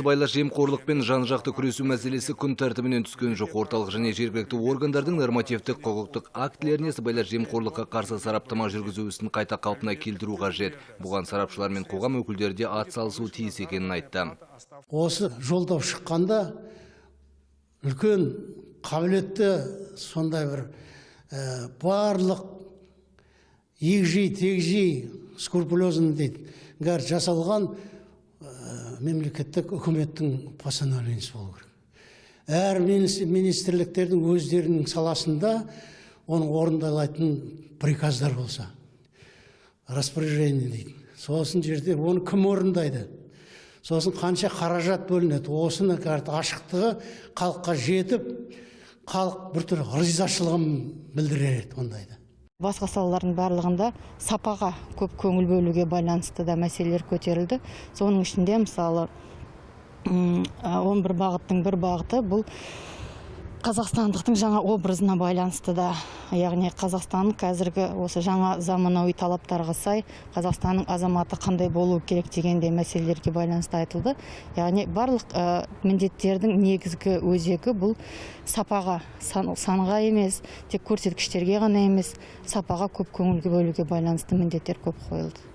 Сыбайлас жемқорлықпен жан-жақты күресу мәселесі күн тәртібінен түскен жоқ. Орталық және жергілікті органдардың нормативтік құқықтық актілеріне сыбайлас жемқорлыққа қарсы сараптама жүргізу ісін қайта қалпына келтіру қажет. Бұған сарапшылар мен қоғам өкілдері де атсалысуы тиіс екенін айтты. Осы жолдау шыққанда үлкен қабілетті сондай бір барлық егжей тегжей скрупулезно дейді бәрі жасалған мемлекеттік үкіметтің постановлениесі болу керек. Әр министрліктердің өздерінің саласында оның орындалатын приказдар болса, распоряжение дейді. Сосын жерде оны кім орындайды? Сосын қанша қаражат бөлінеді? Осыны ашықтығы халыққа жетіп, халық бір түрлі ризашылығын білдірер еді ондайда. Басқа салалардың барлығында сапаға көп көңіл бөлуге байланысты да мәселелер көтерілді. Соның ішінде, мысалы, 11 бағыттың бір бағыты бұл қазақстандықтың жаңа образына байланысты да, яғни Қазақстанның қазіргі осы жаңа заманауи талаптарға сай Қазақстанның азаматы қандай болуы керек дегендей мәселелерге байланысты айтылды. Яғни барлық міндеттердің негізгі өзегі бұл сапаға, санға емес, тек көрсеткіштерге ғана емес, сапаға көп көңіл бөлуге байланысты міндеттер көп қойылды.